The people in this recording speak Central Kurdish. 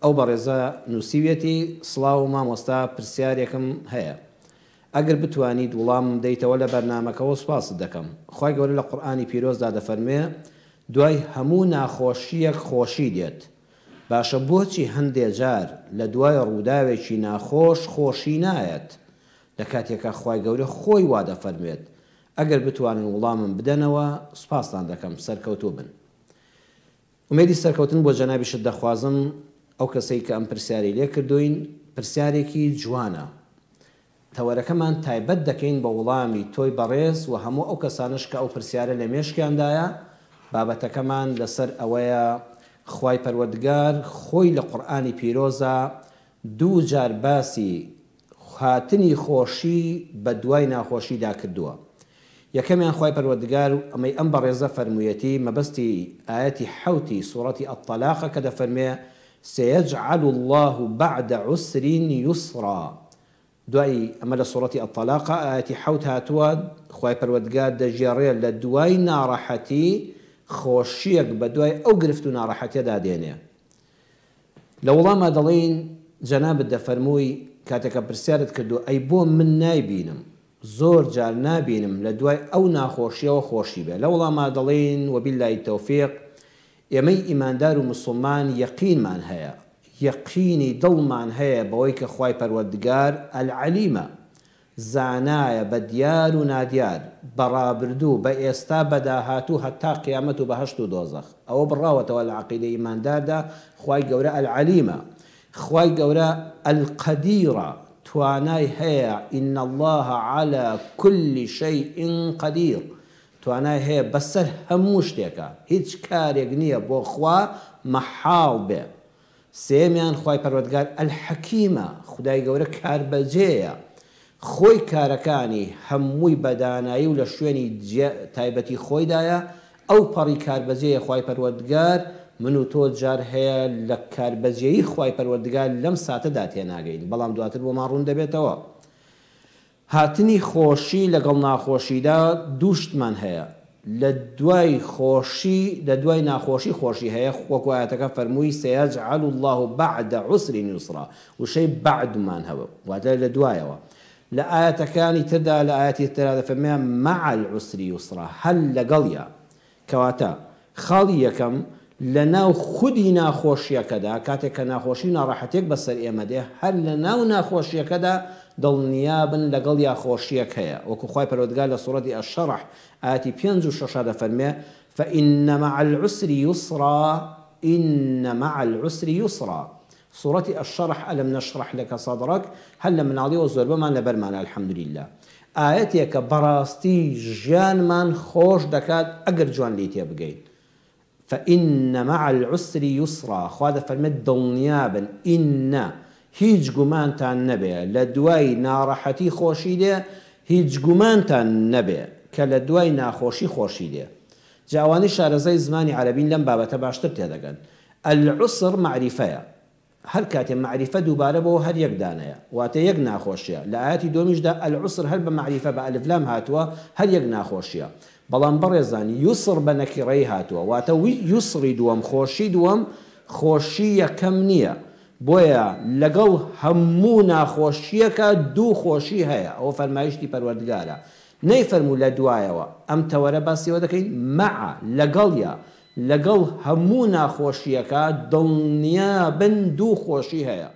ئەو بەڕێزە نووسیویەتی، سڵاو مامۆستا پرسیارێکم هەیە ئەگەر بتوانیت وڵامم دەیتەوە لە بەرنامەکەوە سوپاست دەکەم. خوای گەورە لە قورئانی پیرۆزدا دەفەرموێ دوای هەموو ناخۆشییەک خۆشی دێت. باشە بۆچی هەندێ جار لە دوای ڕووداوێکی ناخۆش خۆشی نایەت لە کاتێکا خوای گەورە خۆی وا دەفەرموێت ئەگەر بتوانن وڵامم بدەنەوە سوپاستان دەکەم سەرکەوتوو بن. ئومێدی سەرکەوتن بۆ جەنابیشت دەخوازم، ئەو کەسەی کە ئەم پرسیارەی لێ کردووین پرسیارێکی جوانە، تەوەرەکەمان تایبەت دەکەین بە وڵامی تۆی بەڕێز و هەموو ئەو کەسانەش کە ئەو پرسیارە لە مێشکیاندایە، بابەتەکەمان لەسەر ئەوەیە خوای پەروەردگار خۆی لە قورئانی پیرۆزا دووجار باسی هاتنی خۆشی بە دوای ناخۆشیدا کردووە. یەکەمیان خوای پەروەردگار ئەمەی ئەم بەڕێزە فەرموویەتی مەبەستی ئایەتی حەوتی سوڕەتی الطلاقە کە دەفەرموێ، سیجعل اللە بعد عسر یسرا دوای ئەمە لە سوڕەتی الطلاقە ئایەتی حەوت هاتووە خوای پەروەردگار دەگێڕێ لە دوای ناڕەحەتی خۆشیەک بە دوای ئەو گرفت و ناڕەحەتیەدا دێنێ. لە وڵاما دەڵێین جەنابت دەفەرمووی کاتێ کە پرسیارت کردووە ئەی بۆ من نایبینم زۆر جار نابینم لە دوای ئەو ناخۆشیەوە خۆشی بێ لە وڵاما دەڵێین وباللە التوفیق ئێمەی ئیماندار و مسوڵمان یەقینمان هەیە یەقینی دڵمان هەیە بەوەی کە خوای پەروەردگار العلیمە زانایە بە دیار و نادیار، بە ڕابردوو، بە ئێستا، بە داهاتوو هەتا قیامەت و بەهەشت و دۆزەخ. ئەوە بڕاوەتەوە لە عەقیدەی ئیمانداردا، خوای گەورە العلیمە. خوای گەورە القدیرە، توانای هەیە، ان اللە علی کل شیء قدیر، توانای هەیە بەسەر هەموو شتێکا، هیچ کارێک نییە بۆ خوا مەحاڵ بێ. سێیەمیان خوای پەروەردگار الحکیمە، خودای گەورە کاربەجێیە، خۆی کارەکانی هەمووی بە دانایی و لە شوێنی تایبەتی خۆیدایە، ئەو پەڕی کاربەجێیە خوای پەروەردگار، من و تۆ جار هەیە لە کاربەجێیی خوای پەروەردگار لەم ساتەدا تێناگەین، بەڵام دواتر بۆمان ڕوون دەبێتەوە. هاتنی خۆشی لەگەڵ ناخۆشیدا دوو شتمان هەیە، لە دوای خۆشی لە دوای ناخۆشی خۆشی هەیە، وەکو ئایەتەکە فەرمووی سیجعل اللە بعد عسر یسرا، وشەی بعد مان هەبوو واتە لە دوایەوە، لە ئایەتەکانی تردا لە ئایەتی تردا دەفەرموێ مع العسر یسرا هەر لەگەڵیا، کەواتە خاڵی یەکەم، لە ناو خودی ناخۆشییەکەدا، کاتێک کە ناخۆشی و ناڕەحەتییەک بەسەر ئێمە دێ، هەر لە ناو ناخۆشییەکەدا دڵنیابن لەگەڵیا خۆشییەک هەیە، وەکو خوای پەروەردگار لە سوڕەتی الشرح ئایەتی پێنج و شەشا دەفەرموێ، فإن مع العسر یسرا، إن مع العسر یسرا. سوڕەتی الشرح الم نشرح لک صدرک هەر لە مناڵیەوە زۆربەمان لەبەرمانە الحمدللە ئایەتێکە بەڕاستی ژیانمان خۆش دەکات ئەگەر جوان لێی تێبگەین فإن مع العسر یسرا خوا دەفەرمێت دڵنیابن إن هیچ گومانتان نەبێ لە دوای ناڕەحەتی خۆشی دێ هیچ گومانتان نەبێ کە لە دوای ناخۆشی خۆشی دێ جا ئەوانەی شارەزای زمانی عەرەبین لەم بابەتە باشتر تێدەگەن. العسر مەعریفەیە. هەر کاتێ مەعریفە دووبارە بۆوە هەر یەک دانەیە. واتە یەک ناخۆشیە. لە ئایەتی دووەمیشدا العسر هەر بە مەعریفە بە الف لام هاتووە هەر یەک ناخۆشیە. بەڵام بەڕێزان یسر بە نەکیڕەیی هاتووە. واتە یسری دووەم خۆشی دووەم خۆشی یەکەم نییە. بۆیە لەگەڵ هەموو ناخۆشییەکا دوو خۆشی هەیە. ئەوە فەرمایشتی پەروەردگارە. نەیفەرموو لە دوایەوە، ئەم تەوەرە باسی ئەوە دەکەین، مع، لەگەڵیا، لەگەڵ هەموو ناخۆشییەکا دڵنیابن دوو خۆشی هەیە.